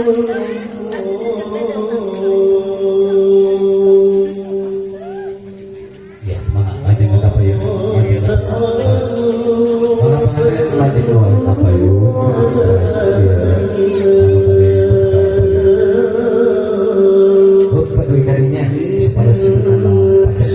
Ya, mana lajeng ka payun, lajeng ka mana lajeng wae ka payun. Anu bade kadinya supaya sebentar pajak.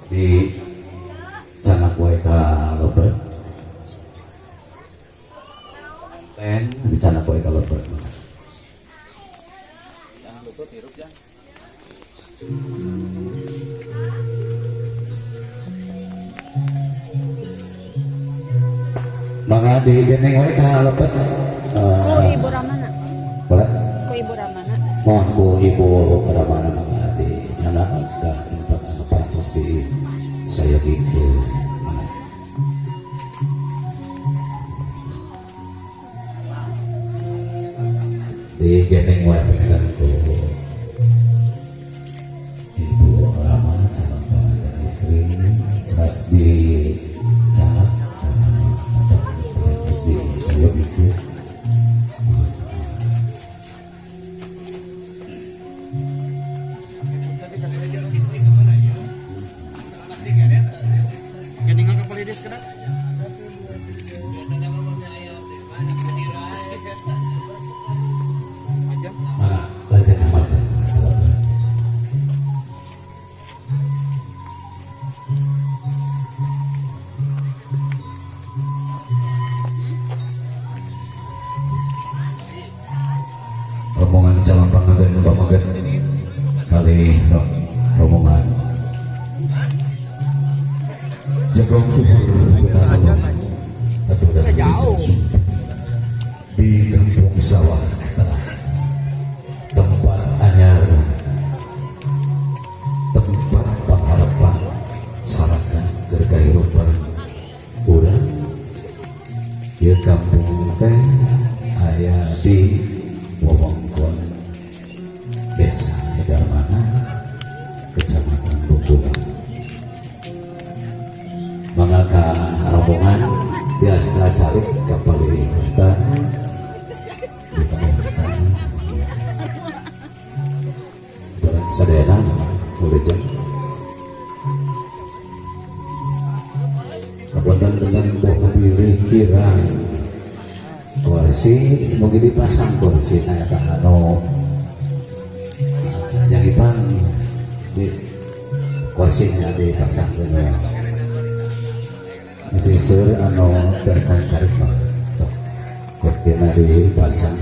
Di canak wae ka lebet ten di canak wae ka lebet. Jangan lutut hirup jang. Mangga di geneng wae ka lebet. Ku Ibu Ramana. Boleh? Ku Ibu Ramana. Mohon ku Ibu Ramana mangga di canak ka tempat anu parantos di sayogikeun. Di geneng wae pengen ku Ibu Rama calon pengantin istri pas di canak terus di sayogikeun. Rombongan calon pengantin pamaget kali rombongan jagong tuhur di kampung sawah tempat anyar tempat pengharapan saraka gergahirupan urang ieu kampung teh aya di wewengkon Desa Hegarmana, Kecamatan Bungbulang. Mangga ka rombongan biasa calik ka palih hutan di palih hutan. Jalan sadayana wilujeng. Kapunten dengan boh pilih kirang kursi mungkin dipasang kursi na eta anu nyangitan di kursinya dipasang dengan masih seur anu bercan cari mah kursinya dipasang.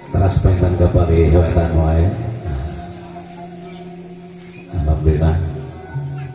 Teras pengen kapali wetan wae. Alhamdulillah